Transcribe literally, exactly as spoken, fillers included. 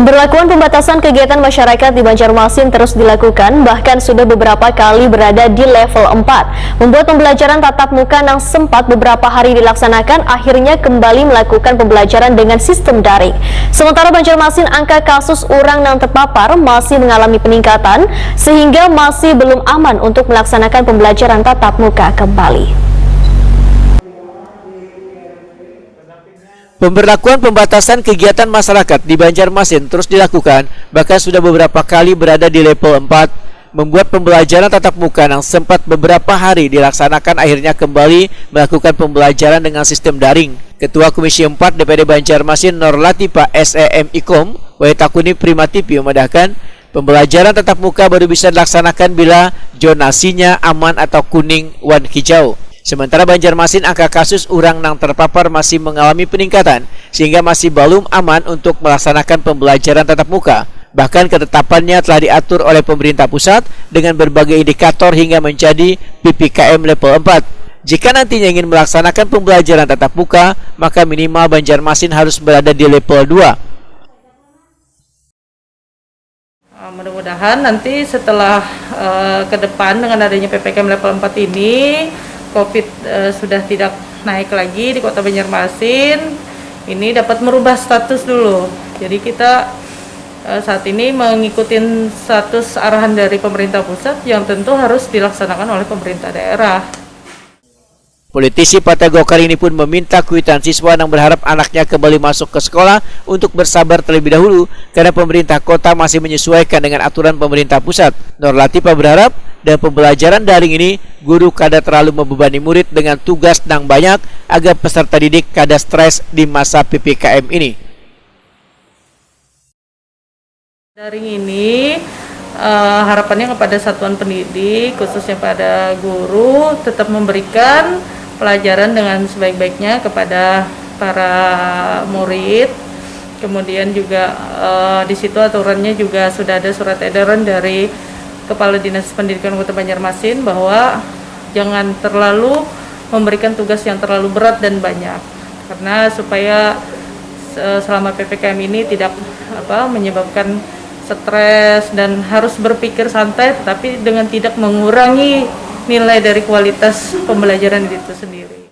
Berlakuan pembatasan kegiatan masyarakat di Banjarmasin terus dilakukan, bahkan sudah beberapa kali berada di level empat, membuat pembelajaran tatap muka nang sempat beberapa hari dilaksanakan akhirnya kembali melakukan pembelajaran dengan sistem daring. Sementara Banjarmasin, angka kasus urang nang terpapar masih mengalami peningkatan, sehingga masih belum aman untuk melaksanakan pembelajaran tatap muka kembali. Pemberlakuan pembatasan kegiatan masyarakat di Banjarmasin terus dilakukan, bahkan sudah beberapa kali berada di level empat, membuat pembelajaran tatap muka yang sempat beberapa hari dilaksanakan akhirnya kembali melakukan pembelajaran dengan sistem daring. Ketua Komisi empat D P D Banjarmasin, Nor Latifa, S E M Ikom, wae takuni Prima T V, memadahkan, pembelajaran tatap muka baru bisa dilaksanakan bila zonasinya aman atau kuning wan hijau. Sementara Banjarmasin, angka kasus urang nang terpapar masih mengalami peningkatan, sehingga masih balum aman untuk melaksanakan pembelajaran tatap muka. Bahkan ketetapannya telah diatur oleh pemerintah pusat dengan berbagai indikator hingga menjadi P P K M level empat. Jika nantinya ingin melaksanakan pembelajaran tatap muka, maka minimal Banjarmasin harus berada di level dua. Eh, mudah-mudahan nanti setelah, eh, ke depan dengan adanya P P K M level empat ini, covid, eh, sudah tidak naik lagi di Kota Banjarmasin, ini dapat merubah status dulu. Jadi kita, eh, saat ini mengikuti status arahan dari pemerintah pusat yang tentu harus dilaksanakan oleh pemerintah daerah. Politisi Partai Golkar ini pun meminta kuitan siswa yang berharap anaknya kembali masuk ke sekolah untuk bersabar terlebih dahulu karena pemerintah kota masih menyesuaikan dengan aturan pemerintah pusat. Nor Latifa berharap dengan pembelajaran daring ini, guru kada terlalu membebani murid dengan tugas yang banyak agar peserta didik kada stres di masa P P K M ini. Daring ini, eh, harapannya kepada satuan pendidik, khususnya pada guru, tetap memberikan pelajaran dengan sebaik-baiknya kepada para murid. Kemudian juga, eh, di situ aturannya juga sudah ada surat edaran dari Kepala Dinas Pendidikan Kota Banjarmasin bahwa jangan terlalu memberikan tugas yang terlalu berat dan banyak, karena supaya, eh, selama P P K M ini tidak, apa, menyebabkan stres dan harus berpikir santai, tetapi dengan tidak mengurangi nilai dari kualitas pembelajaran itu sendiri.